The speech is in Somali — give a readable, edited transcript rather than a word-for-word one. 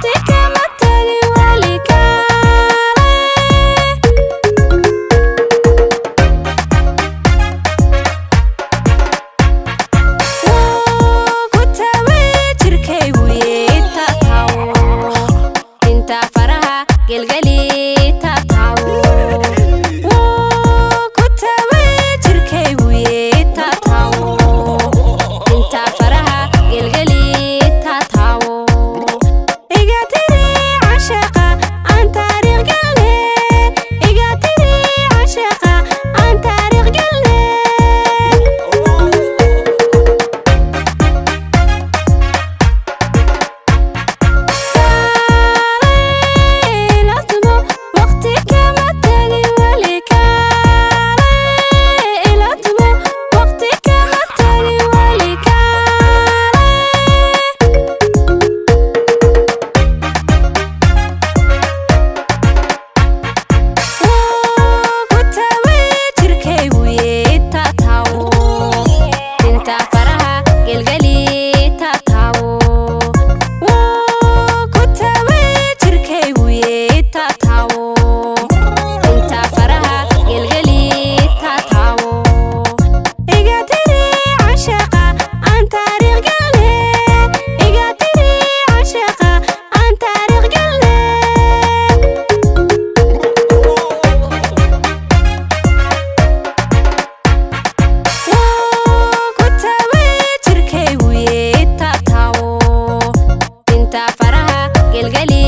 Waqti kama tagin weli, kaalay. Wuu ku tabay jirkaygu, taatawo inta faraha gelgeli, taatawo. Wuu ku tabay jirkaygu, taatawo inta faraha gelgeli, taatawo. Iga tiri cashaqa aan taariikh galne, iga tiri cashaqa aan taariikh galne. Kaalay la tumo, waqti kama tagin weli, kaalay la tumo, waqti kama tagin weli, kaalay. Wuu ku tabay jirkaygu, taatawo inta faraha gelgeli, taatawo. Wuu ku tabay jirkaygu, taatawo inta faraha gelgeli, taatawo. Iga tiri cashaqa aan taariikh galne, iga tiri cashaqa aan taariikh galne. Wuu ku tabay jirkaygu, taatawo inta faraha gelgeli.